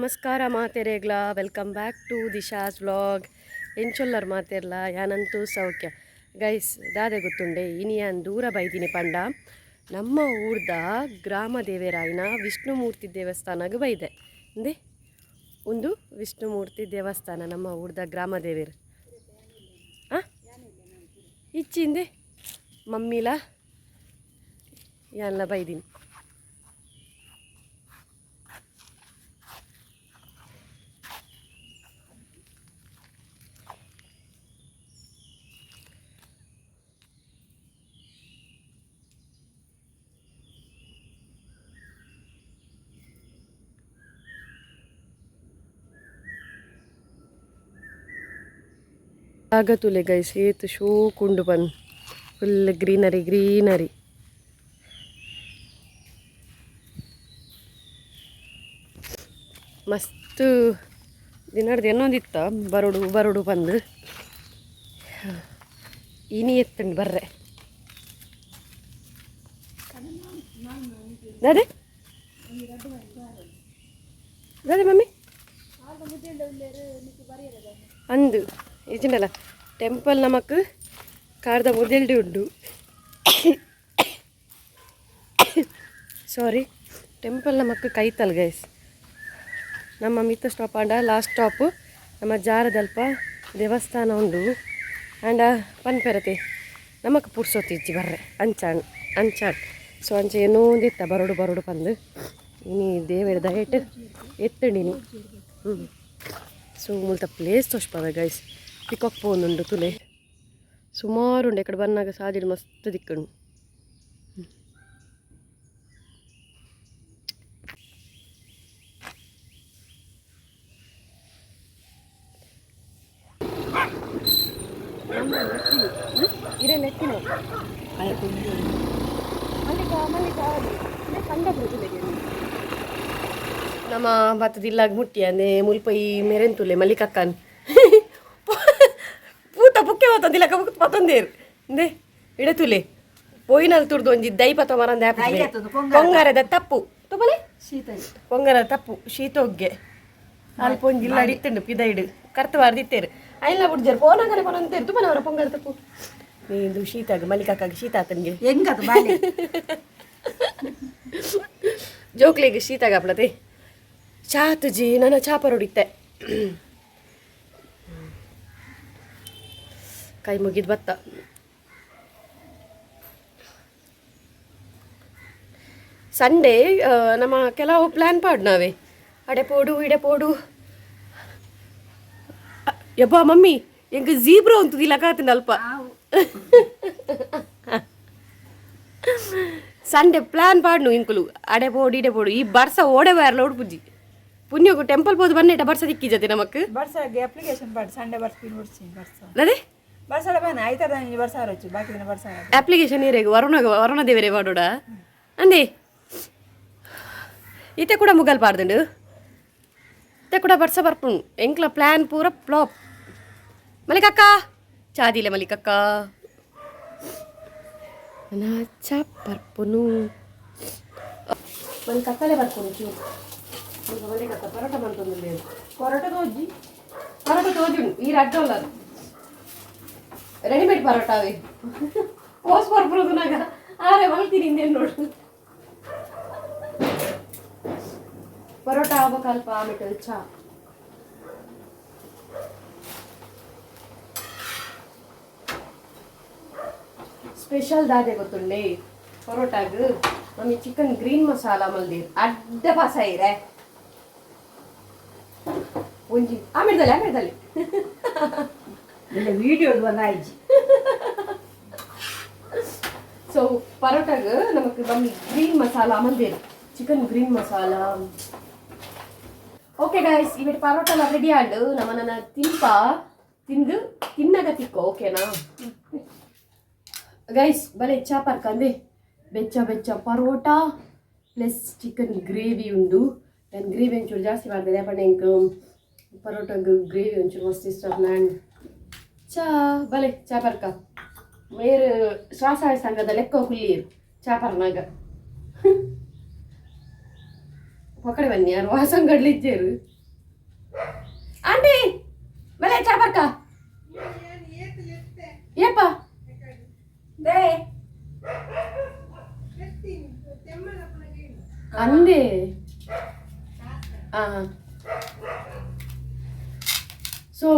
ನಮಸ್ಕಾರ ಮಾತೆರೆಗ್ಲ, welcome back to Disha's vlog. ಎಂಚೊಲ್ಲರ್ ಮಾತೆರ್ಲ? ಯಾನಂತೂ ಸೌಖ್ಯ. ಗೈಸ್, ದಾದೆ ಗೊತ್ತುಂಡೆ, ಇನಿಯಾನ್ ದೂರ ಬೈದಿನಿ ಪಂಡ ನಮ್ಮ ಊರ್ದ ಗ್ರಾಮ ದೇವೆರಾಯಿನ ವಿಷ್ಣುಮೂರ್ತಿ ದೇವಸ್ಥಾನಗ್ ಬೈದೆ. ಇಂದೆ ಒಂದು ವಿಷ್ಣುಮೂರ್ತಿ ದೇವಸ್ಥಾನ, ನಮ್ಮ ಊರ್ದ ಗ್ರಾಮ ದೇವೆರ್. ಆ ಇಚ್ಚಿಂದೆ ಮಮ್ಮಿಲ ಯಾನ್ಲ ಬೈದಿನಿ. ಆಗತುಲೆ ಗೈಸ್, ಏತ್ ಶೋಕುಂಡು ಪನ್, full greenery greenery. ಮಸ್ತ್ ದಿನಡ್ದು ಎನ್ನೊಂದಿತ್ತ ಬರೋಡು ಬರೋಡು ಪಂದು, ಇನಿ ಎತ್ತಂಡು ಬರ್ರೆ. ದಾದೆ ದಾದೆ ಮಮ್ಮಿ? ಅಂದು ಇಜಿಂಡಲ್ಲ ಟೆಂಪಲ್ ನಮಕ್ ಕಾರ್ದ ಮುದೆಲ್ಡಿ ಉಂಡು. ಸಾರಿ, ಟೆಂಪಲ್ ನಮಕ್ ಕೈತಲ್ ಗೈಸ್. ನಮ್ಮ ಮಿತ್ತ ಸ್ಟಾಪ್ ಆಂಡ ಲಾಸ್ಟ್ ಸ್ಟಾಪ್ ನಮ್ಮ ಜಾರದಲ್ಪ ದೇವಸ್ಥಾನ ಉಂಡು. ಆಂಡ ಪನ್ಪೆರತೆ, ನಮಕ್ ಪುರ್ಸೊತ್ತಿಜ್ಜಿ ಬರ್ರೆ ಅಂಚಾಣ್ ಅಂಚಾಣ್. ಸೊ ಅಂಚ ಏನೋ ಒಂದಿತ್ತ ಬರೋಡು ಬರೋಡು ಪಂದು, ಇನಿ ದೇವೆರ್ ದಯಟ್ ಎತ್ತಂಡಿನಿ. ಹ್ಞೂ ಸೊ ಮುಲ್ತ ಪ್ಲೇಸ್ ತೋಷ್ಪವೆ ಗೈಸ್. ಪಿಕಾಕ್ ಪೋನುಂಡು ತುಲೆ, ಸುಮಾರು ಉಂಡು. ಎಕಡೆ ಬನ್ನಾಗ ಸಾದಿಡ್ ಮಸ್ತ್ ದಿಕ್ಕುಂಡು. ಇರೆ ಲೆತ್ತಿನ ಮಲ್ಲಿಕಾ ಮಲ್ಲಿಕಾ ಕಂಡ. ನಮ್ಮ ಬತ್ತದಿಲ್ಲಾಗ ಮುಟ್ಟಿ ಅಂದೆ ಮುಲ್ಪ ಈ ಮೆರೆಂತುಲೆ ಮಲ್ಲಿಕಕ್ಕನ್ ಪೂತ ಬುಕ್ಕೆ ಪತ್ತೊಂದಿಲ್ಲ, ಬುಕ್ ಪತ್ತೊಂದೇರು. ಇಂದೆ ಇಡತುಲೆ ಪೋಯಿನಲ್ ತುರ್ದು ಒಂಜಿ ದೈ ಪತ ಮರಂದ ಪೊಂಗಾರದ ತಪ್ಪು ತುಬಲೆ, ಪೊಂಗರ ತಪ್ಪು ಶೀತೊಗ್ಗೆ. ಅಲ್ಪ ಒಂಜಿ ಇಲ್ಲ ಅಡಿತ್ತುಂಡು, ಪಿದೈಡು ಕರ್ತು ವಾರ್ದಿತ್ತೇರು. ಐಲ ಬುಡ್ಜರ್ ಪೋನಾಗನೆ ಪೊನಂತೇರು. ತುಬಲೆ ಅವರ ಪೊಂಗರ ತಪ್ಪು ನೀಂದು ಶೀತಾಗ ಮಲ್ಲಿಕಕ್ಕಾಗ ಶೀತ ಆತನಿಗೆ. ಹೆಂಗದು ಬಾಲೆ? ಜೋಕ್ಲಿಗೆ ಶೀತಾಗ ಆಪ್ಲತೆ. ಚಾ ತುಜಿ ನನ್ನ ಚಾ ಪರೋಡಿತ್ತೆ. ಕೈ ಮುಗಿದ್ ಬತ್ತ. ಸಂಡೇ ನಮ್ಮ ಕೆಲವು ಪ್ಲ್ಯಾನ್ ಪಾಡ್ ನಾವೇ, ಅಡೆ ಪೋಡು ಇಡೆ ಪೋಡು. ಯಬ್ಬಾ ಮಮ್ಮಿ, ಎಂಕ್ ಜೀಬ್ರಾ ಉಂತುದಿಲ್ಲ ಕಾತುಂಡು ಅಲ್ಪ. ಸಂಡೆ ಪ್ಲಾನ್ ಪಾಡ್ನು ಇಂಕುಲು, ಅಡೆ ಪೋಡು ಇಡೆ ಪೋಡು. ಈ ಬರ್ಸ ಓಡೆ ಬಾರ್ಲ ಉಡ್ಪುಜಿ. ಪುಣ್ಯಗು ಟೆಂಪಲ್ ಪೋದು ಬನ್ನೇಟ ಬರ್ಸ ದಿಕ್ಕಿ ಜತೆ ನಮಕ್. ಬರ್ಸಾಗೆ ಅಪ್ಲಿಕೇಶನ್ ಪಾಡ್, ಸಂಡೆ ಬರ್ಸ್ಪಿನ್ ಬರ್ಸಿ ಬರ್ಸ. ಅದೇ. ಬರ್ಸಾಡ ಬಾನ ಆಯ್ತದ, ಬರ್ಸ ಆರೋಚು, ಬಾಕಿ ದಿನ ಬರ್ಸ. ಅಪ್ಲಿಕೇಶನ್ ಏರೆಗ್? ವರುಣ, ವರುಣ ದೇವರೇ ಪಾಡೋಡ ಅಂದೆ. ಇತ್ತೆ ಕೂಡ ಮುಗಲ್ ಪಾಡ್ದುಂಡು, ಇತ್ತೆ ಕೂಡ ಬರ್ಸ ಬರ್ಪುಂಡು. ಎಂಕ್ಲ ಪ್ಲಾನ್ ಪೂರ ಫ್ಲಾಪ್. ಮಲ್ಲಿಕಕ್ಕ ಚಾದಿಲೆ, ಮಲ್ಲಿಕಕ್ಕ ನಾ ಚಾ ಪರ್ಪುನು. ಮಲ್ಲಿಕಕ್ಕಲೆ ಬರ್ಪುನು ಚೂರು. ಮಲ್ಲಿಕಕ್ಕ ಪರೋಟ ಮಂತೊಂದು. ಪರೋಟ ತೋಜಿ. ಪರೋಟ ತೋಜುಂಡು. ಈ ರಡ್ಡೊಲ್ಲ ರೆಡಿಮೇಡ್ ಪರೋಟ ಅವೆ. ಪೋಸ್ ಪರ್ಪುರುದು ನಾಗ ಆರೆ ಮಲ್ತೀನಿ ಇಂದೇನು ನೋಡು. ಪರೋಟ ಆಬಕಲ್ಪ ಆಮೇಲೆ ಚಾ. ಸ್ಪೆಷಲ್ ದಾದೆ ಗೊತ್ತುಂಡೆ ಪರೋಟಾಗ್? Mummy chicken green masala ಮಲ್ದೀರ್, ಅಡ್ಡ ಪಾಸ ಇರೆ ಒಂಜಿ ಆಮೇಲೆ ಆಮೇಲೆ. ಇಲ್ಲ, ವಿಡಿಯೋ ಬಂದಾಯ್ಜಿ. ಸೊ ಪರೋಟಾಗ್ ನಮಕ್ ಮಮ್ಮಿ ಗ್ರೀನ್ ಮಸಾಲ ಮಲ್ದೇರು, chicken green masala. Okay guys, ಇವೆಟ್ ಪರೋಟ ಎಲ್ಲ ರೆಡಿ ಆಂಡು. ನಮ್ಮ ನನ್ನ ತಿನ್ಪ ತಿಂದು ತಿನ್ನಗ ತಿಕ್ಕೋ, ಓಕೆನಾ ಗೈಸ್? ಬಲೆ ಚಾ ಪರ್ಕಂದೆ. ಬೆಚ್ಚ ಬೆಚ್ಚ ಪರೋಟ plus chicken gravy ಉಂಡು. ನಾನು ಗ್ರೇವಿ ಒಂಚೂರು ಜಾಸ್ತಿ ಮಾಡ್ತದೆ, ಪಂಡ ಎಂಕ್ ಪರೋಟಾಗ್ ಗ್ರೇವಿ ಒಂಚೂರು ಮಸ್ತ್ ಇಷ್ಟ. ಆ್ಯಂಡ್ ಚಾ ಬಲೆ ಚಾ ಪರ್ಕ. ಮೇರು ಸ್ವಸಹಾಯ ಸಂಘದ ಲೆಕ್ಕ ಹುಲ್ಲಿಯರು ಚಾ ಪರ್ನಾಗ ಪಕಡೆ ಬನ್ನಿ. ಯಾರು ವಾಸಂಗಡ್ಲಿಜ್ಜೇರು. ಆಂಟಿ ಮಲೆ ಚಾ ಬರ್ಕ ಏಪ they ಅಂದೆ. ಸೊ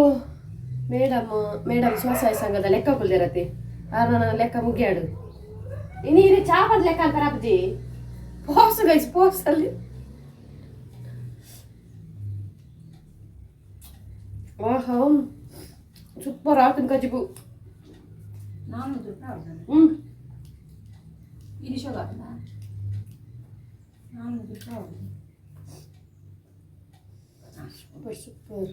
ಮೇಡಮ್ ಮೇಡಮ್ ಸ್ವಸಹಾಯ ಸಂಘದ ಲೆಕ್ಕ ಕುಲ್ದಿರತ್ತೆ ಆರ್ ನನ್ನ ಲೆಕ್ಕ ಮುಗಿಯಾಡು. ನೀರು ಚಾ ಬದ್ ಲೆಕ್ಕ ಅಂತಾರ ಅಪ್ಪಾಜಿ. ಪೋಸ್ ಗೈಸ್, ಪೋಸ್ ಅಲ್ಲಿ. ಆಹಾ, ಸೂಪರ್ ಆತನ ಕಜಿಬು. 400 ರೂಪಾಯಿ ಆಗುದಾ? ಹ್ಮ್. ಇದು ಶೋಗ 400 ರೂಪಾಯಿ ಆಗುದು. Super super.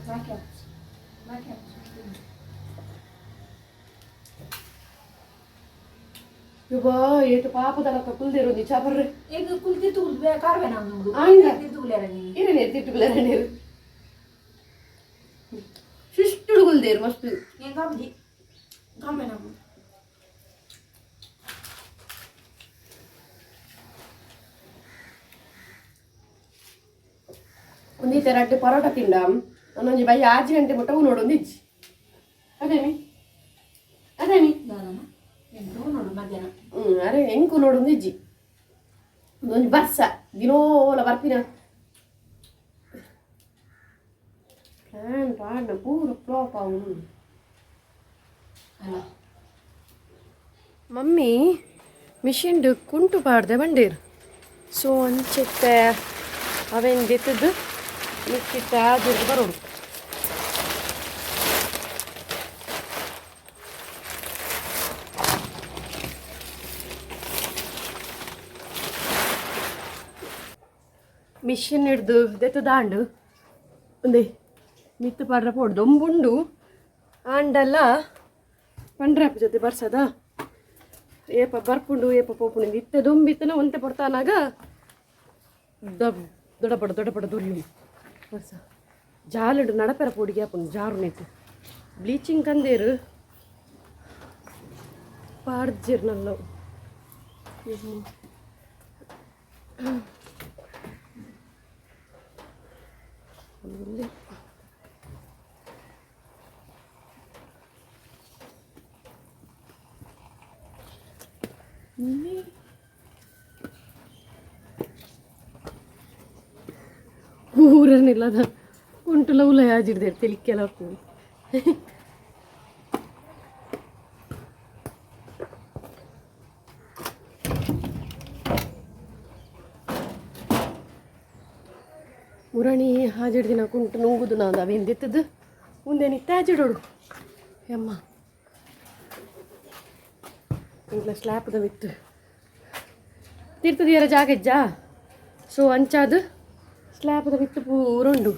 ಬಾಕಿ ಹಾಕು, ಬಾಕಿ ಹಾಕು. ಯಬ್ಬಾ, ಏಟು ಪಾಪದಲಕ್ಕ ಕುಲ್ದಿರು ಒಂಜಿ ಚಾ ಬರ್ರೆ. ಈಗ ಕುಲ್ ತಿರ್ತು ಕಾರ್ವೆ ನಾವು. ಆಯ್ನ. ತಿರ್ತುಗುಲೇರ ನೀ. ಇರೇನೆ ತಿಟ್ಟುಗುಲೇರ ನೀರು ಶಿಷ್ಟುಡು ಕುಲ್ದೇರು ಮಸ್ತ್. ಏನ್ ಕಾಂಬಿ ಕಾಂಬೆ ನಾವು. ಒಂದೀತೆ ರಡ್ಡು ಪರೋಟ ತಿಂಡ. ಒಂದೊಂಜಿ ಬೈ 6 ಗಂಟೆ ಮುಟ್ಟ ನೋಡು ಒಂದಿಜ್ಜಿ. ಅದೇಮಿ ಅದೇಮಿ? ದಾದನ ಎಂಟು ನೋಡು ಮಧ್ಯಾಹ್ನ. ಹ್ಮ್, ಅರೆ ಎಂಕು ನೋಡು ಒಂದಿಜ್ಜಿ. ಒಂದೊಂಜಿ ಬರ್ಸ ದಿನೋಲ ಬರ್ಪಿನ ಪ್ಲಾನ್ ಪಾಡ್ನ ಪೂರ ಫ್ಲಾಪ್ ಆವು. ಅಲ್ಲ. ಮಮ್ಮಿ ಮಿಷಿನ್ಡ್ ಕುಂಟು ಪಾಡ್ದೆ ಬಂಡೇರು. ಸೊ ಅಂಚೆತ್ತೆ ಅವೇನು ದೆತ್ತದ್ದು ಮಿಕ್ಕಿತ್ತ ಆಜಿರ್ದು ಬರೋಡು. ಮಿಷಿನ್ ಹಿಡ್ದು ದೆತ್ತದಾಂಡು ಒಂದೇ ಮಿತ್ತು ಪಾಡ್ರ ಪೋಡು ದೊಂಬುಂಡು ಆಂಡಲ್ಲ ಪಂಡ್ರಾಪ್ ಜೊತೆ ಬರ್ಸದ ಏಪ ಬರ್ಪುಂಡು ಏಪ ಪೋಪುಂಡು. ಇತ್ತೆ ದೊಂಬಿತ್ತನ ಒಂತೆ ಪೊರ್ತಾನಾಗ ದಬ್ ದೊಡಪಡ ದೊಡಪಡ ದೊರಿಯು ಬರ್ಸ. ಜಾಲುಡು ನಡಪೆರ ಪೋಡಿಗೆ ಆಪುಂಡು ಜಾರು ನೆಟ್ಟು. ಬ್ಲೀಚಿಂಗ್ ಕಂದೇರು ಪಾಡ್ಜೆರ್ ನಲ್ಲವು. ಊರನ್ನಿಲ್ಲದ ಕುಂಟುಲ ಉಲ ಆಜಿಡ್ದೇರು ತೆಲಿಕ್ಕೆಲ್ಲ ಹೋಗ್ತೀವಿ. ಮುರಣಿ ಹಾಜಿಡ್ ದಿನ ಕುಂಟು ನುಂಗುದು ನಾಂದು ಅವೇನು ದೆತ್ತದು ಉಂದೇನಿತ್ತ ಆಜಿಡೋಡು. ಯಮ್ಮ, ಇಂಗ್ಲ ಸ್ಲ್ಯಾಪ್ದ ಮಿತ್ತು ತಿರ್ತದಿಯರ ಜಾಗ ಇಜ್ಜಾ. ಸೊ ಅಂಚಾದು ಸ್ಲ್ಯಾಪ್ದ ಮಿತ್ತು ಪೂರ ಉಂಡು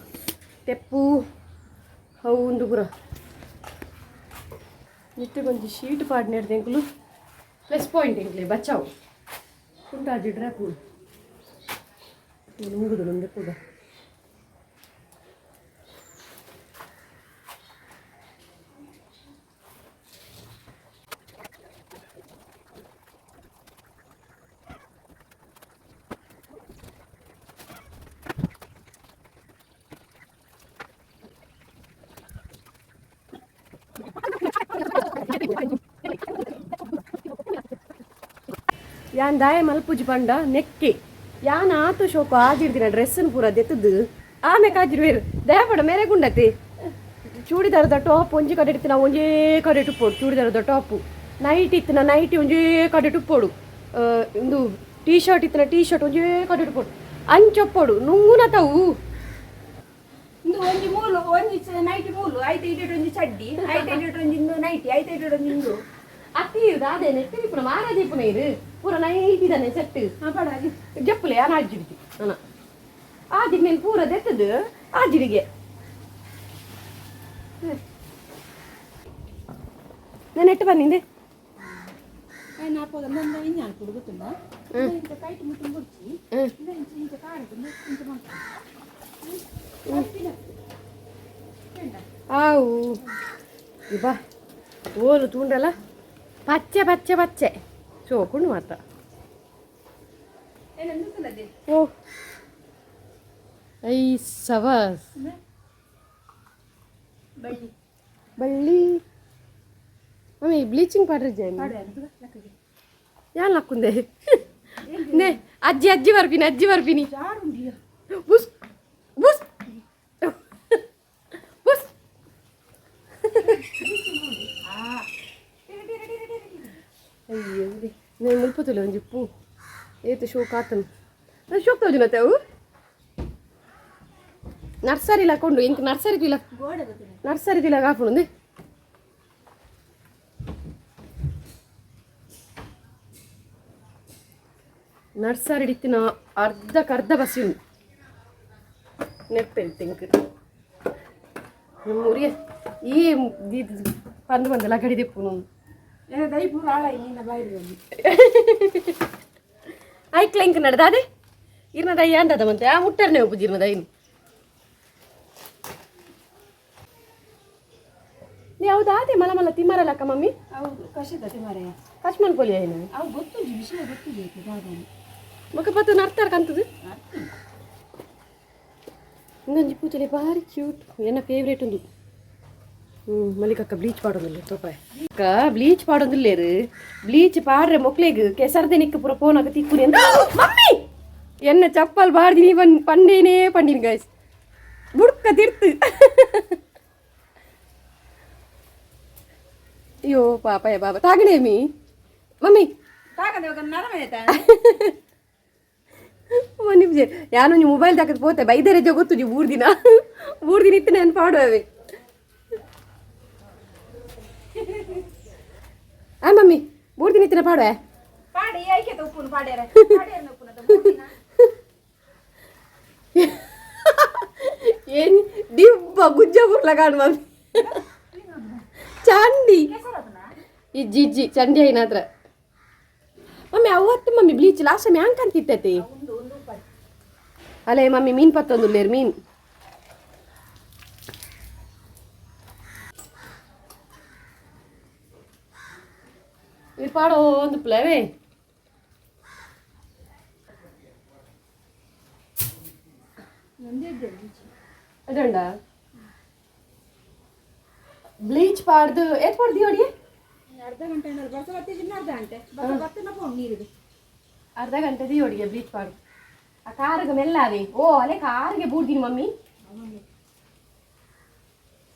ತೆಪ್ಪು ಅವು ಉಂಡು ಪೂರ. ನಿಟ್ಟು ಒಂಜಿ ಶೀಟ್ ಪಾಡ್ನೇರ್ದು ಎಂಕುಲು ಪ್ಲಸ್ ಪಾಯಿಂಟ್ ಎಂಕ್ಲೆ ಬಚಾವು. ಕುಂಟಾಜಿಡ್ರೆ ಪೂರ ನುಂಗುದು ಮುಂದೆ ಪೂರ. ಯಾನ್ ದಾಯ ಮಲ್ಪುಜಿ ಪಂಡ ನೆಕ್ಕೆ ಯಾನ್ ಆತು ಶೋಕು ಆಜಿಡ್ದಿನ ಡ್ರೆಸ್ಸನ್ನು ಪೂರ ದೆತ್ತದು ಆಮೆ ಕಾಜಿರುವೇರು ದಯಪಡ ಮೇರೆ ಗುಂಡತಿ. ಚೂಡಿದಾರದ ಟಾಪ್ ಒಂಜಿ ಕಡೆ ಇತ್ತಿನ ಒಂಜೇ ಕಡೆ ಟುಪ್ಪೋಡು. ಚೂಡಿದಾರದ ಟಾಪು ನೈಟ್ ಇತ್ತಿನ ನೈಟಿ ಒಂಜೇ ಕಡೆ ಟುಪ್ಪೋಡು. ಇಂದು ಟೀ ಶರ್ಟ್ ಇತ್ತಿನ ಟೀ ಶರ್ಟ್ ಒಂಜೇ ಕಡೆ ಟುಪ್ಪೋಡು. ಅಂಚೊಪ್ಪೋಡು ನುಂಗುನ ತಾವು. ಇಂದು ಒಂಜಿ ಮೂಲು ಒಂಜಿ ನೈಟಿ ಮೂಲು ಐತೆ ಇಟ್ಟು ಒಂಜಿ ಚಡ್ಡಿ ಐತೆ ಇಟ್ಟು ಒಂಜಿ ಇಂದು ನೈಟಿ ಐತೆ ಇಟ್ಟು ಒಂಜಿ ಇಂದು. ಅತ್ತಿ ದಾದೆ ನೆಟ್ಟಿ ಪೂರ ಮಾರಾಜಿ ಪುನ ಇರು ಪೂರ ನೈಟಿ ದಾನೆ ಸೆಟ್. ಪಡ. ಜಪ್ಪುಲೆ ಯಾನ್ ಆಜಿಡ್ಜಿ ಅನ ಆಜಿಡ್ ನೀನು ಪೂರ ದೆತ್ತದು ಆಜಿಡಿಗೆ ನಾನು ಎಟ್ಟು ಬಂದಿಂದೆ. ನಾಪೋದ ನಂದ ಇಂಜಾನ್ ಕುಡು ಗೊತ್ತುಂಡ ಇಂಚ ಕೈಟ್ ಮುಟ್ಟು ಮುಡ್ಚಿ ಇಂದ ಇಂಚ ಇಂಚ ಕಾಡು ಇಂಚ ಮಾಡ್ತಾರೆ. ಆವು ಇಬಾ ಓಲು ತೂಂಡಲ ಪಚ್ಚೆ ಪಚ್ಚೆ ಪಚ್ಚೆ ಶೋಕುಂಡು ಮಾತ. ಓ I ಸವಾಸ್ ಬಳ್ಳಿ. ಬಳ್ಳಿ ಮಮ್ಮಿ ಬ್ಲೀಚಿಂಗ್ ಪೌಡರ್ ಜೈ. ಯಾನ್ ಲಕ್ಕುಂದೆ ನೇ ಅಜ್ಜಿ ಅಜ್ಜಿ ಬರ್ಪಿನಿ ಅಜ್ಜಿ ಬರ್ಪಿನಿ. ಬುಸ್ ಬುಸ್ ಬುಸ್. ಅಯ್ಯೋ నేను ಮುಲ್ಪతుಲೆ ಒಂಜಿ ಪೂ ಏತ್ ಶೋಕ್ ಆತನು ಶೋಕ್ ತೋಜುನತೆ ಅವು ನರ್ಸರಿ ಕೊಂಡು ಇಂಕ್ ನರ್ಸರಿ ತುಲ ನರ್ಸರಿ ತುಲ ಕಾಪುಂಡು. ನರ್ಸರಿ ಇತ್ತಿನ ಅರ್ಧಕ್ಕೆ ಅರ್ಧ ಬಸ್ ಉಂಡು ನೆಪ್ಪೆಲ್ ತಿಂಕ್ ಮುರಿಯ ಈ ಪಂದು ಬಂದಲ್ಲ ಗಡಿದೆಪ್ಪುನು. ಐಕ್ಲ ಇಂಕ್ ನಡ್ದಾದೆ ಇರ್ನದ ಅಂದದ ಮಂತೆ ಆ ಮುಟ್ಟರ್ನೆ ಒಪ್ಪುಜಿರ್ನದ ಇನ್ನು ಯಾವ್ದು ಮಲ ಮಲ ತಿಮ್ಮರಲ್ಲಕ್ಕ ಮಮ್ಮಿ. ಹೌದು ಕಷದ ತಿಮರೆಯ. ಕಚ್ಮನ್ ಪೊಲಿ ಐನು. ಅವು ಗೊತ್ತುಂಟು ವಿಷಯ ಗೊತ್ತಿದೆ ದಾದಾನಿ. ಮಕ್ಕ ಪತ್ತು ನರ್ತಾರ ಕಂತದು ಇನ್ನೊಂಜಿ ಪೂಜಲೆ ಭಾರಿ ಕ್ಯೂಟ್ ಎನ್ನ ಫೇವ್ರೇಟ್ ಒಂದು. ಮಲ್ಲಿಕಕ್ಕ ಬ್ಲೀಚ್ ಪಾಡೊಂದಿಲ್ಲ ತೋಪಾಯ ಅಕ್ಕ ಬ್ಲೀಚ್ ಪಾಡೊಂದಿಲ್ಲೇರು ಬ್ಲೀಚ್ ಪಾಡ್ರೆ ಮೊಕ್ಲೆಗ್ ಕೆಸರ್ದೆ ನಿಕ್ಕ ಪೂರ ಫೋನ್ ತಿಕ್ಕುನಿ ಅಂತ ಮಮ್ಮಿ ಎನ್ನ ಚಪ್ಪಲ್ ಬಾರ್ದಿನಿ ಬನ್ ಪಂಡೇನೇ ಪಂಡಿನ ಗೈಸ್ ಬುಡ್ಕ ತಿರ್ತು. ಅಯ್ಯೋ ಪಾಪಯ್ಯ ಬಾಬಾ ತಾಗಣೇಮಿ ಮಮ್ಮಿ. ತಾಕಂದ್ರೆ ನರಮ ಆಯ್ತಾ? ಮನಿ ಯಾನು ಮೊಬೈಲ್ ದಾಕದ್ ಪೋತೆ ಬೈದರೆ ಗೊತ್ತು 3 ದಿನ 3 ದಿನ ಇತ್ತು ನಾನು ಪಾಡುವವೆ. ಆ ಮಮ್ಮಿ 3 ದಿನ ಇತ್ತಿನ ಪಾಡುವೆ. ಪಾಡಿ ಐಕ್ಯತೆ ಉಪ್ಪುನು ಪಾಡ್ಯಾರ ಪಾಡ್ಯಾರ ಉಪ್ಪುನ. ಏನ್ ದಿಬ್ಬ ಗುಜ್ಜ ಬುರ್ಲ ಕಾಣು ಮಮ್ಮಿ ಚಾಂಡಿ. ಇಜ್ಜಿ ಇಜ್ಜಿ ಚಂಡಿ ಐನಾತ್ರ ಮಮ್ಮಿ ಅವತ್ತು mummy bleach last time ಹ್ಯಾಂಗ್ ಅಂತಿತ್ತೈತಿ. ಅಲ್ಲೇ ಮಮ್ಮಿ ಮೀನು ಪತ್ತೊಂದುಲ್ಲೇರು ಮೀನು ಇದು ಪಾಡೋ ಒಂದು ಪ್ಲೇವೇ. ಅದಂಡ ಬ್ಲೀಚ್ ಪಾಡ್ದು ಏತ್ ಪಾಡ್ದು ನೋಡಿ. ಅರ್ಧ ಗಂಟೆ ಏನಾದ್ರು ಬರ್ಸ ಬರ್ತೀವಿ ಅರ್ಧ ಗಂಟೆ ಬರ್ಸ ಬರ್ತಾನ ಪೋಣ್ ನೀರಿಗೆ. ಅರ್ಧ ಗಂಟೆ ದಿಯೋಡಿಗೆ ಬ್ಲೀಚ್ ಪಾಡು ಆ ಕಾರಿಗೆ ಮೆಲ್ಲಾವೆ ಓ ಅಲ್ಲೇ ಕಾರಿಗೆ ಬೂಡ್ದಿನಿ ಮಮ್ಮಿ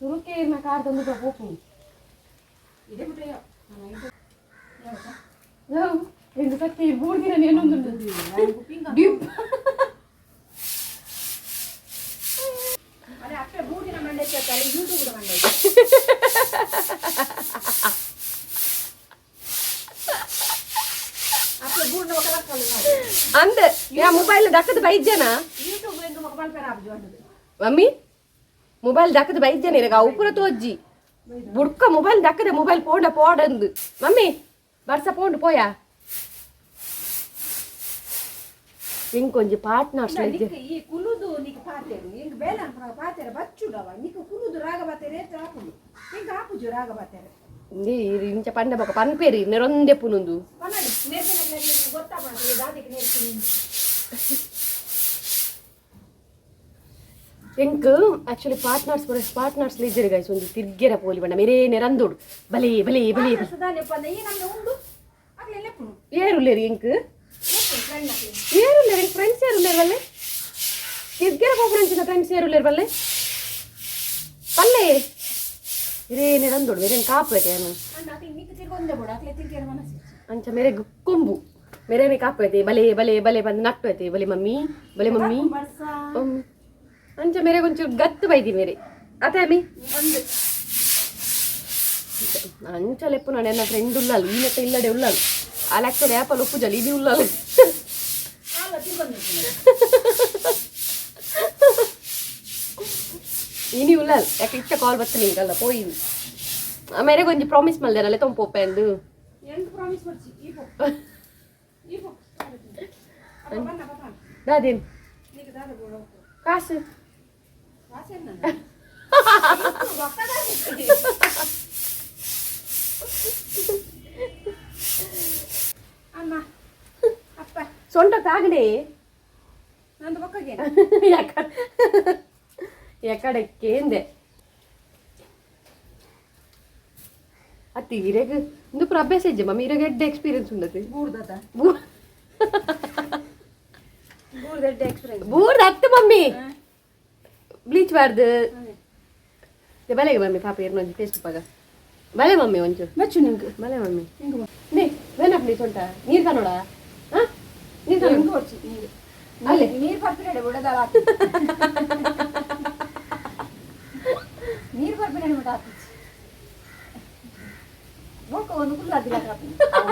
ಸುರುಕೆ ಇರ್ನ ಕಾರ್ ತಂದು ಹೋಪು. ಇದೇ ಬಿಟ್ಟೆ. ಎಂದು ಸತ್ಯ 3 ದಿನ ಏನೊಂದು ಡಿಪ್. ಅದೇ ಅಪ್ಪೆ ಬೂದಿನ ಮಂಡೆ ಯೂಟ್ಯೂಬ್ ಮಂಡೆ. ಅಪ್ಪೆ ಬೂಡಿನ ఒక ಅಂದ ಯಾ ಮೊಬೈಲ್ ದಕ್ಕದ ಬೈಜ್ಜನ. ಯೂಟ್ಯೂಬ್ ಎಂದು ఒక ಮಲ್ಪೆರ ಆಪುಜು ಅಂದದು. ಮಮ್ಮಿ ಮೊಬೈಲ್ ದಕ್ಕದ ಬೈಜ್ಜನ ಇರಗ ಉಪುರ ತೋಜ್ಜಿ ಬುಡ್ಕ ಮೊಬೈಲ್ ದಕ್ಕದೆ ಮೊಬೈಲ್ ಪೋಂಡ ಪೋಡಂದು ಮಮ್ಮಿ ಬರ್ಸ ಪೋಂಡು ಪೋಯಾ ಇಂಕೊಂಜಿ ಪಾರ್ಟ್ನರ್ಸ್. ನಿಕ್ ಈ ಕುಲುದು ನಿಕ್ ಪಾತೇರು ಇಂಕ್ ಬೇಲೆ ಅನ್ಪುನಾಗ ಪಾತೇರ ಬಚ್ಚುಡವ ನಿಕ್ ಕುಲುದು ರಾಗ ಬಾತೇರೆ ಏತ್ ಆಪುಂಡು ಇಂಕ್ ಆಪುಜು ರಾಗ ಬಾತೇರೆ. ಇಂಚ ಪಂಡ ಬೊಕ ಪನ್ಪೇರಿ ನೆರೊಂದೆ ಪುನುಂದು. ಪನಡಿ ನೇರ್ಪಿನ ಗೊತ್ತಾಪುಂಡು ದಾದಿಗೆ ನೇರ್ಪಿನ. ಎಂಕ್ ಆಕ್ಚುಲಿ ಪಾರ್ಟ್ನರ್ಸ್ ಪಾರ್ಟ್ನರ್ಸ್ ಲಿಜ್ಜರಿ ಗೈಸ್ ಒಂಜಿ ತಿರ್ಗೆರ ಪೋಲಿ ಬಣ್ಣ ಮೇರೇ ನೆರಂದೋಡು ಬಲೆ ಬಲೆ ಬಲೆ. ಸುಧಾನೆ ಪಂದ ಈ ನಮ್ಮ ಉಂಡು ಅಕ್ಲೆ ಲೆಪ್ಪುನು. ಏರುಲ್ಲೇರಿ ಎಂಕ್. ಲೆಪ್ಪುನು ಫ್ರೆಂಡ್ ಅಕ್ಲೆ. ಏರುಲ್ಲೇರಿ ಎಂಕ್ ಫ್ರೆಂಡ್ಸ್ ಏರುಲ್ಲೇರು ಬಲ್ಲೆ ತಿರ್ಗೆರ ಪೋಪುನಂಚಿನ ಫ್ರೆಂಡ್ಸ್ ಏರುಲ್ಲೇರು ಬಲ್ಲೆ ಪಲ್ಲೆ ಇರೇ ನೆರಂದೋಡು ಮೇರೇನು ಕಾಪುವೆ ಏನು. ಅಂಡ ಅಕ್ಲೆ ನಿಕ್ ತಿರ್ಗೊಂದೆ ಬೋಡು ಅಕ್ಲೆ ತಿರ್ಗೆರ ಮನಸ್ಸು. ಅಂಚ ಮೇರೆ ಕೊಂಬು ಮೇರೇನೆ ಕಾಪುವೆ ಬಲೆ ಬಲೆ ಬಲೆ ಬಂದು ನಟ್ಟು ಬಲೆ ಮಮ್ಮಿ ಬಲೆ ಮಮ್ಮಿ. ಬರ್ಸ. ಅಂಚ ಮೇರೆ ಒಂಚೂರು ಗತ್ತು ಬೈದಿ ಮೇರೆ ಅದೇ ಅಮ್ಮಿ. ಒಂದು. ಅಂಚ ಲೆಪ್ಪು ನಾನು ಎನ್ನ ಫ್ರೆಂಡ್ ಉಳ್ಳಾಲು ಈ ನೆತ್ತ ಇಲ್ಲಡೆ ಉಳ್ಳಾಲು ಅಲ್ಲಿ ಆಕ್ಚುಲಿ ಆ್ಯಪಲ್ ಉಪ್ಪುಜಲ್ ಇಡೀ ಉಳ್ಳಾಲು. ಅಲ್ಲ ತಿರ್ಗೊಂದು. ಇನಿ ಉಳ್ಳಾಲು ಯಾಕೆ ಇತ್ತ ಕಾಲ್ ಬತ್ತ ನಿಂಗಲ್ಲ ಪೋಯಿ ಮೇರೆ ಒಂಜಿ ಪ್ರಾಮಿಸ್ ಮಲ್ದೇನಲ್ಲ ತೊಂಪೋಪೆ ಅಂದು. ಎಂಕ್ ಪ್ರಾಮಿಸ್ ಬರ್ಚಿ ಈ ಪೋ ಈ ಪೋ ಅಪ್ಪ ಬನ್ನ ಪಪ್ಪ. ದಾದೇನು? ನಿಕ್ ದಾದ ಬೋಡು. ಕಾಸು. ಕಾಸು ನನ್ನ. ಅಮ್ಮ ಅಪ್ಪ. ಸೊಂಟ ತಾಗಡೆ. ನಂದು ಪಕ್ಕಗೆ. ಎಕಡೆ ಕೇಂದೆ ಅತ್ತಿ ಇರೆಗ್ ಇಂದು ಪೂರ ಅಭ್ಯಾಸ ಇಜ್ಜೆ ಮಮ್ಮಿ, ಇರೆಗ್ ಎಡ್ಡೆ ಎಕ್ಸ್ಪೀರಿಯನ್ಸ್ ಉಂಡತಿ. ಬೂರ್ದತ ಬೂರ್ದ ಎಡ್ಡೆ ಎಕ್ಸ್ಪೀರಿಯನ್ಸ್. ಬೂರ್ದ ಅತ್ತು ಮಮ್ಮಿ, ಬ್ಲೀಚ್ ಬಾರ್ದು ಬಲೆಗೆ ಮಮ್ಮಿ. ಪಾಪ ಇರ್ನೊಂಜಿ ಟೇಸ್ಟ್ ಪಗ ಬಲೆ ಮಮ್ಮಿ ಒಂಚೂರು. ಮೆಚ್ಚು ನಿಂಗೆ. ಬಲೆ ಮಮ್ಮಿ. ನಿಂಗೆ. ನೇ ವೇನಪ್ಪ ಸೊಂಟ ನೀರು ಕಾಣೋಡ? ಹಾ, ನೀರು ಕಾಣೋಡ. ನಿಂಗೆ ಹೊಡ್ಚಿ ನೀರು. ಅಲ್ಲೇ. ನೀರು ಪರ್ಪಿನಡೆ ಬಿಡದಲ್ಲ, ನೀರು ಪರ್ಪಿನಡೆ ಬಿಡ ಹಾಕಿಚ್ಚಿ ಬೋಕ ಒಂದು ಕುಲ್ಲ ಅದಿಲ್ಲ.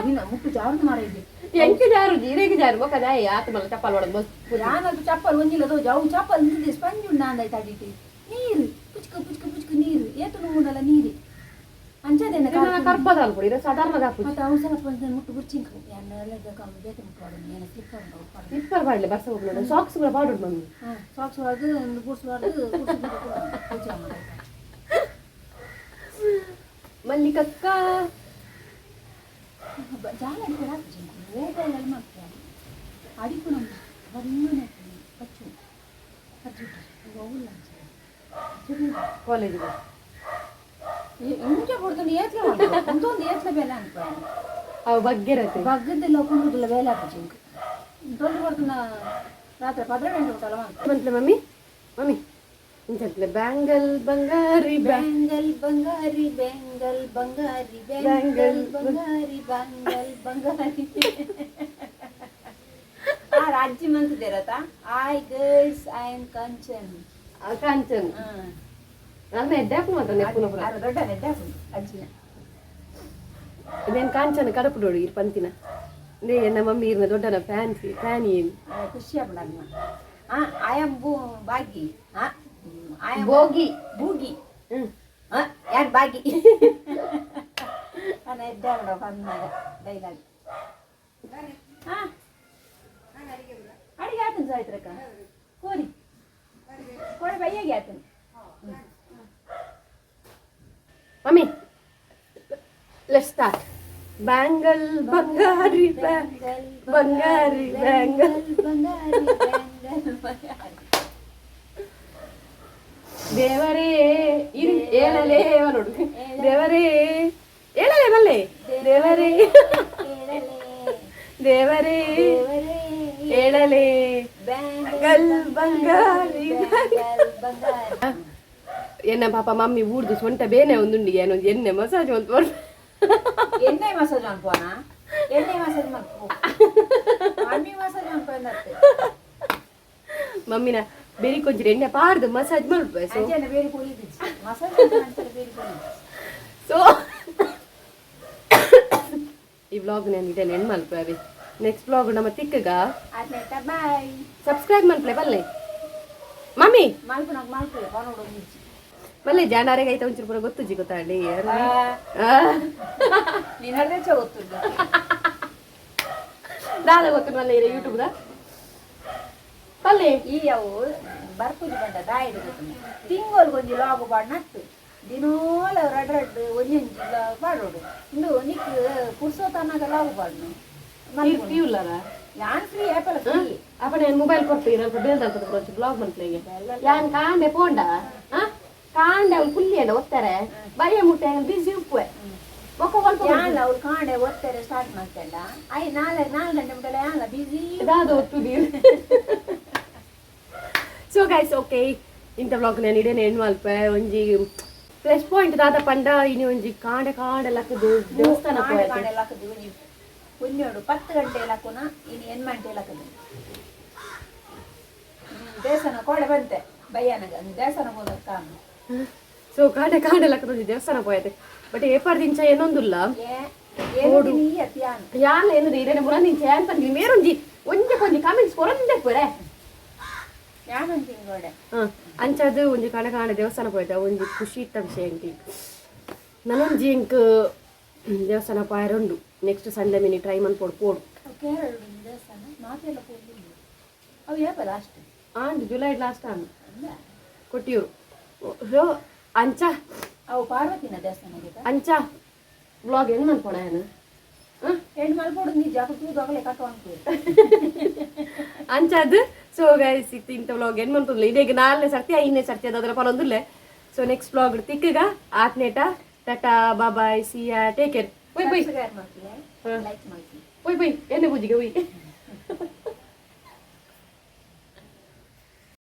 ನಿನ್ನ ಮುಟ್ಟು ಜಾರು ಮಾರ ಇದೆ. ಎಂಕೆ ಜಾರು ಜೀರೆಗೆ ಜಾರು ಬೊಕ್ಕ ದಾಯ ಆತ ಮಲ್ಲ ಚಪ್ಪಾಲ್ ಒಡದು ಬಸ್. ಯಾನದು ಚಪ್ಪಲ್ ಒಂಜಿಲ್ಲ ದೋಜ ಅವು ಚಪ್ಪಲ್ ನಿಂತಿದೆ ಸ್ಪಂಜ್ ಉಂಡು ಅಂದಾಯ್ತು. ಅಡಿಟಿ ನೀರು ಪುಚ್ಕ ಪುಚ್ಕ ಪುಚ್ಕ ನೀರು ಏತು ನುಂಗುಂಡಲ್ಲ ನೀರು ಅಂಚದೇನ. ಕರ್ಪದ ಅಲ್ಪಡಿ ಇದು ಸಾಧಾರಣ ದಾಪು. ಮತ್ತೆ ಅವಸರ ಸ್ಪಂಜ್ ಮುಟ್ಟು ಬುರ್ಚಿಂಕ ಬೇತೆ ಮುಟ್ಟು ವಾಡು ಏನ ಸ್ಲಿಪ್ಪರ್ ಉಂಟು ಪಾಡು. ಸ್ಲಿಪ್ಪರ್ ಪಾಡ್ಲೆ ಬರ್ಸ ಹೋಗ್ಲೋಡ, ಸಾಕ್ಸ್ ಕೂಡ ಪಾಡುಡು ಮಮ್ಮಿ. ಹಾ, ಸಾಕ್ಸ್ ವಾಡ್ದು ಒಂದು ಬೂಟ್ಸ್ ವಾಡ್ದು ಪೂಜೆ ಮಾಡ. ಮಲ್ಲಿಕಕ್ಕ. ಜಾಲ ಅಡಿಪಡ ಹಾಕುಜಿ ಓಪಲ್ ಮಾಡ್ತಾರೆ ಅಡಿಪು ನಮ್ಮ ಬಣ್ಣನೆ ಪಚ್ಚು ಪಚ್ಚು ಅವುಲ್ಲ. ಕಾಲೇಜಿಗೆ. ಇಂಚ ಕೊಡ್ತಾನೆ ಏತ್ಲೆ ಒಂದೊಂದು ಏತ್ಲೆ ಬೇಲೆ ಅನ್ಕೋಣ. ಅವು ಬಗ್ಗೆರತೆ. ಬಗ್ಗದ್ದೆಲ್ಲ ಕುಂಡುದಿಲ್ಲ ಬೇಲೆ ಹಾಕುಜಿ ಇಂಕ್ ದೊಡ್ಡ ಕೊಡ್ತಾನ ರಾತ್ರಿ 12 ಗಂಟೆ ಊಟಲ್ಲ ಮಾಡ್ತಾರೆ. ಮಂತ್ಲೆ ಮಮ್ಮಿ, ಮಮ್ಮಿ ಇಂಚಂತ್ಲೆ ಬ್ಯಾಂಗಲ್ ಬಂಗಾರಿ ಬ್ಯಾಂಗಲ್ ಬಂಗಾರಿ ಬ್ಯಾಂಗಲ್ ಬಂಗಾರಿ ಬ್ಯಾಂಗಲ್ ಬಂಗಾರಿ ಬ್ಯಾಂಗಲ್ ಬಂಗಾರಿ. ಆ ರಾಜ್ಯ ಮಂತಿದ್ದೀರತ I girls I am Kanchan. Kanchan ನನ್ನ ಎಡ್ಡೆ ಮಾತ್ರ ನೆಪ್ಪುನ ಪುರ. ಆರು ದೊಡ್ಡ ಎಡ್ಡೆ ಅಜ್ಜಿನ. ಇದೇನು ಕಾಂಚನ ಕಡಪುಡೋಡು ಇರ್ ಪಂತಿನ ನೇ ಎನ್ನ ಮಮ್ಮಿ ಇರ್ನ ದೊಡ್ಡನ ಫ್ಯಾನ್ಸಿ ಫ್ಯಾನ್ ಏನು. ಖುಷಿ ಆಗ್ಬಿಡಮ್ಮ. I am ಬೂ ಬಾಗಿ I am bogie. ಬೂಗಿ. ಹ್ಮ್. ಯಾರು ಬಾಗಿ ನಾನು ಎಡ್ಡೆ ಬಿಡ ಬಂದಾಗ ಡೈಲಾಗ್. ಹಾ, ಅಡಿಗೆ ಆತನ ಸಾಯ್ತ್ರಕ್ಕ ಕೋರಿ ಕೋರಿ ಬೈಯಾಗಿ ಆತನ. Mummy, let start. Bangle Bangari Bangari bangle Bangari bangle Bangari. ದೇವರೇ ಇರಿ ಏಳಲೇ ನೋಡು ದೇವರೇ ಏಳಲೇ ಬಲ್ಲೆ ದೇವರೇ ದೇವರೇ ಏಳಲೇ ಬ್ಯಾಂಗಲ್ ಬಂಗಾರಿ ಬ್ಯಾಂಗಲ್ ಬಂಗಾರಿ. ಎನ್ನ ಪಾಪ ಮಮ್ಮಿ ಊರ್ದು ಸೊಂಟ ಬೇನೆ ಒಂದುಂಡಿ ಏನೊಂದು ಎಣ್ಣೆ ಮಸಾಜ್ ಒಂದು ಎಣ್ಣೆ ಮಸಾಜ್ ಅನ್ಕೋಣ, ಎಣ್ಣೆ ಮಸಾಜ್ ಮಾಡ್ಕೋ, ಮಮ್ಮಿ ಮಸಾಜ್ ಅನ್ಕೊಂಡತ್ತೆ. ಮಮ್ಮಿನ ಬೇರೆ ಕೊಂಚ ಎಣ್ಣೆ ಪಾರ್ದು ಮಸಾಜ್ ಮಾಡ್ಬೇಕು ಸೊ. ಅಂಜನ ಬೇರೆ ಕೂಲಿ ಮಸಾಜ್ ಅಂತಾರೆ ಬೇರೆ ಕೂಲಿ. ಸೊ ಈ ವ್ಲಾಗ್ ನಾನು ಇಡೇನೆ ಎಂಡ್ ಮಲ್ಪೆ. ನೆಕ್ಸ್ಟ್ ವ್ಲಾಗ್ ನಮ್ಮ ತಿಕ್ಕಗ. ಆಯ್ತಾಯ್ತಾ, ಬಾಯ್. ಸಬ್ಸ್ಕ್ರೈಬ್ ಮಲ್ಪಲೆ ಬಲ್ಲೆ ಮಮ್ಮಿ. ಮಲ್ಪು ನಾಕ್ ಮಲ್ಪು ಪನೋಡು ಮುಂಚಿ. ಮಲ್ಲೆ ಜಾಂಡಾರೆಗೆ ಐತ ಒಂಚೂರು ಪೂರ ಗೊತ್ತುಜಿ ಗೊತ್ತಾಡಿ. ನೀನು ಹರಿದ ಗೊತ್ತಿಲ್ಲ. ದಾದ ಗೊತ್ತು ಮಲ್ಲೆ ಇರ ಯೂಟ್ಯೂಬ್ದ ಪಲ್ಲೆ. ಈ ಅವು ಬರ್ಪುಜಿ ಬಂಡ ದಾಯಿಡು ಗೊತ್ತು ತಿಂಗೊಲ್ಗೆ ಒಂಜಿ ಲಾಗು ಪಾಡ್ ನಟ್ಟು ದಿನೋಲ ರಡ್ ರಡ್ ಒಂಜೊಂಜಿ ಲಾಗ್ ಪಾಡೋಡು. ಇಂದು ನಿಕ್ ಪುರ್ಸೋತನಾಗ ಲಾಗು ಪಾಡ್ನು. ಫ್ರೀ ಉಲ್ಲಾರ? ಯಾನ್ ಫ್ರೀ ಏಪಲ ಫ್ರೀ. ಅಪ್ಪ ನಾನು ಮೊಬೈಲ್ ಕೊಟ್ಟು ಇರಲ್ಪ ಬೇಲ್ದಲ್ಪದ ಒಂಚೂರು ಬ್ಲಾಗ್ ಮಲ್ಪಲೆ. ಯಾನ್ ಕಾಂಡೆ ಪೋಂಡ ಆ ಕಾಂಡೆ ಅವ್ನು ಕುಲ್ಲಿಯಂಡ ಒತ್ತಾರೆ ಬರಿಯ ಮುಟ್ಟೆ ಬಿಸಿ ಉಪ್ಪುವೆ ಬೊಕ್ಕ ಸ್ವಲ್ಪ. ಯಾನ್ಲ ಅವ್ಳು ಕಾಂಡೆ ಒತ್ತಾರೆ ಸ್ಟಾರ್ಟ್ ಮಾಡ್ತೆಲ್ಲ I ನಾಳೆ 4 ಗಂಟೆ ಮುಟ್ಟಲ್ಲ ಯಾನ್ಲ ಬಿಸಿ. ದಾದ ಒತ್ತು. So guys, okay, ಇಂಥ ಬ್ಲಾಗ್ ನಾನು ಇಡೇನೆ ಎಂಡ್ ಮಲ್ಪೆ. ಒಂಜಿ ಪ್ಲಸ್ ಪಾಯಿಂಟ್ ದಾದ ಪಂಡ ಇನಿ ಒಂಜಿ ಕಾಂಡೆ ಕಾಂಡೆ ಲಕ್ಕದು ದೇವಸ್ಥಾನ ಕಾಂಡೆ ಪೋಯೆ. ಕಾಂಡೆ ಲಕ್ಕದು ಒಂಜಿ ಒಂಜೋಡು 10 ಗಂಟೆ ಲಕ್ಕುನ ಇನಿ ಎನ್ ಗಂಟೆ ಲಕ್ಕದು ದೇವಸ್ಥಾನ ಕೋಡೆ ಬಂತೆ ಬಯ್ಯಾನಗ ದೇವಸ್ಥಾನ ಹೋದ ಕಾಮ. ಸೊ ಕಾಂಡೆ ಕಾಂಡೆ ಲಕ್ಕದು ಒಂಜಿ ದೇವಸ್ಥಾನ ಪೋಯತೆ. ಬಟ್ ಏಪಾರ್ ದಿಂಚ ಏನೊಂದುಲ್ಲ. ಏ ಏನು ನೀ ಅತ್ಯಾನ್. ಯಾಲ ಏನದು ಇರೇನೆ ಮುರ ನಿಂಚ ಏನ್ ಪಂದಿ ಮೇರೊಂಜಿ ಒಂಜೆ ಕೊಂಜಿ ಕಮೆಂಟ್ಸ್ ಕೊರಂದೆ ಪೊರೆ. ಯಾನೊಂದು ತಿಂಗೋಡೆ. ಹ, ಅಂಚಾದ್ ಒಂಜಿ ಕಾಂಡೆ ಕಾಂಡೆ ದೇವಸ್ಥಾನ ಪೋಯ್ತ ಒಂಜಿ ಖುಷಿ ಇತ್ತ ವಿಷಯ ಎಂಕಿ. ನನೊಂಜಿ ಎಂಕ್ ದೇವಸ್ಥಾನ ಪಾಯರುಂಡು. Next Sunday mini try ಮನ್ಪೋಡು ಪೋಡು. Kerala ದೇವಸ್ಥಾನ ಮಾತೆಲ್ಲ ಹೋಗಿಲ್ಲ ಅವು ಏಪ last. And July last and Kottiyoor. So ಅಂಚ. ಅವು ಪಾರ್ವತಿನ ದೇವಸ್ಥಾನ ಗೀತ. ಅಂಚ ವ್ಲಾಗ್ ಹೆಂಗ್ ಮನ್ಪೋಣ ಏನು. ಎಂಡ್ ಮಲ್ಪೊಡು ನಿಜ ಅಕು ತೂದು ಅಗಲೆ ಕಟ್ಟು ಅನ್ಪುವೆರ್. ಅಂಚಾದ್ ಸೊ ಗೈಸ್, ಇತ್ತೆ ಇಂತ ವ್ಲಾಗ್ ಏನ್ ಮನ್ಪುದಿಲ್ಲ. ಇದೀಗ ನಾಲ್ನೇ ಸರ್ತಿ, ಐದನೇ ಸರ್ತಿ ಅದಾದ್ರ ಪನೊಂದುಲ್ಲೆ. ಸೊ ನೆಕ್ಸ್ಟ್ ವ್ಲಾಗ್ ತಿಕ್ಕಗ, ಆತ್ನೇಟ tata, bye, see ya, take care. ಪೋಯ್ ಪೋಯ್. ಸಬ್ಸ್ಕ್ರೈಬ್ ಮಲ್ಪುಲೆ, ಲೈಕ್ ಮಲ್ಪಿ. ಪೋಯ್ ಪೋಯ್, ಎಣ್ಣೆ ಪೂಜಿಗೆ ಪೋಯ್.